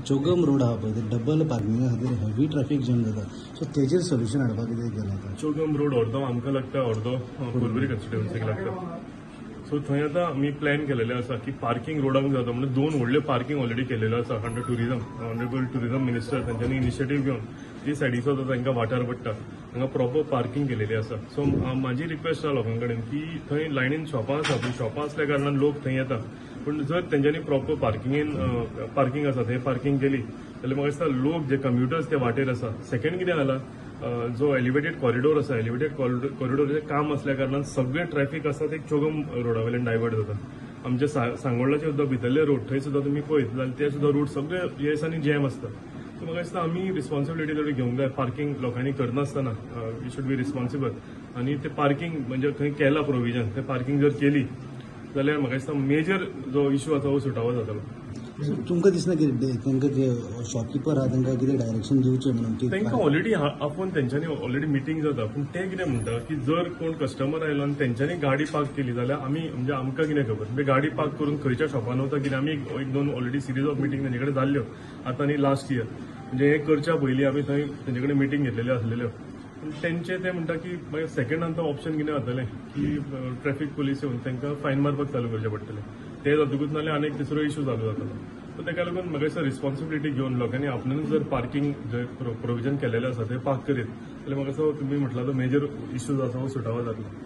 चोगम road आहा पळय, ते डबल पार्किंगा खातीर हेवी ट्रॅफिक जॅम जाता, सो तेजेर सोल्युशन हाडपाक कितें केलां आतां? चोगम रोड अर्दो आमकां लागता, अर्दो पर्वरी कॉन्स्टिट्युएन्सीक लागता. सो थंय आतां आमी प्लॅन केलेले आसा की पार्किंग रोडांक जाता म्हणून दोन व्हडले पार्किंग ऑलरेडी केलेले आसा. Under tourism, honourable tourism minister तांच्यांनी इनिशिएटीव घेवन जी सायडीचो आतां तांकां वाठार पडटा हांगा प्रॉपर पार्किंग केलेली आसा. सो म्हाजी रिक्वेस्ट आसा लोकां कडेन की थंय लायनीन शॉपां आसा, पूण शॉपां आसल्या कारणान लोक थंय येता, पूण जर तेंच्यांनी प्रॉपर पार्किंगेन पार्किंग आसा थंय पार्किंग केली जाल्यार म्हाका दिसता लोक जे कम्युटर्स ते वाटेर आसा. सेकंड कितें जाला, जो एलिवेटेड कॉरिडोर आसा, एलिवेटेड कॉरिडोराचें काम आसल्या कारणान सगळें ट्रॅफिक आसा ते चोगम रोडा वयल्यान डायवर्ट जाता. आमच्या सांगोळ्ळाचे सुद्दां भितरले रोड थंय सुद्दां तुमी पळयत जाल्यार ते सुद्दां रोड सगळे हे दिसांनी जॅम आसता. सो म्हाका दिसता आमी रिस्पॉन्सिबिलिटी थोडी घेवंक जाय, पार्किंग लोकांनी करनासतना we should be responsible. आनी ते पार्किंग म्हणजे थंय केलां प्रोविजन, ते पार्किंग जर केली जाल्यार म्हाका दिसता मेजर जो इशू आसा हो सुटावो जातलो. तुमकां दिसना की तांकां जे शॉपकिपर आहा तांकां कितें डायरेक्शन दिवचें म्हणून? तांकां ऑलरेडी आपोवन तेंच्यांनी ऑलरेडी मिटींग जाता, पूण ते कितें म्हणटा की जर कोण कस्टमर आयलो आनी तेंच्यांनी गाडी पार्क केली जाल्यार आमी म्हणजे आमकां कितें खबर, म्हणजे गाडी पार्क करून खंयच्या शॉपान वता कितें. आमी एक दोन ऑलरेडी सिरीज ऑफ मिटींग तेंचे कडेन जाल्ल्यो आतां आनी लास्ट इयर, म्हणजे हें करच्या पयलीं आमी थंय तेंचे कडेन मिटींग घेतलेल्यो आसलेल्यो. पूण तेंचे ते म्हणटा की मागीर सेकंड आमकां ऑप्शन कितें जातलें की ट्रॅफिक पुलीस येवन तांकां फायन मारपाक चालू करचें पडटलें, ते जातकूच नाल्यार आनी एक तिसरो इशू चालू जातलो. सो ताका लागून म्हाका दिसता रिस्पॉन्सिबिलिटी घेवन लोकांनी आपणानूच जर पार्किंग जे प्रोविजन केलेलें आसा तें पार्क करीत जाल्यार म्हाका दिसता तुमी म्हटलां तो मेजर इशू जो आसा हो सुटावो जातलो.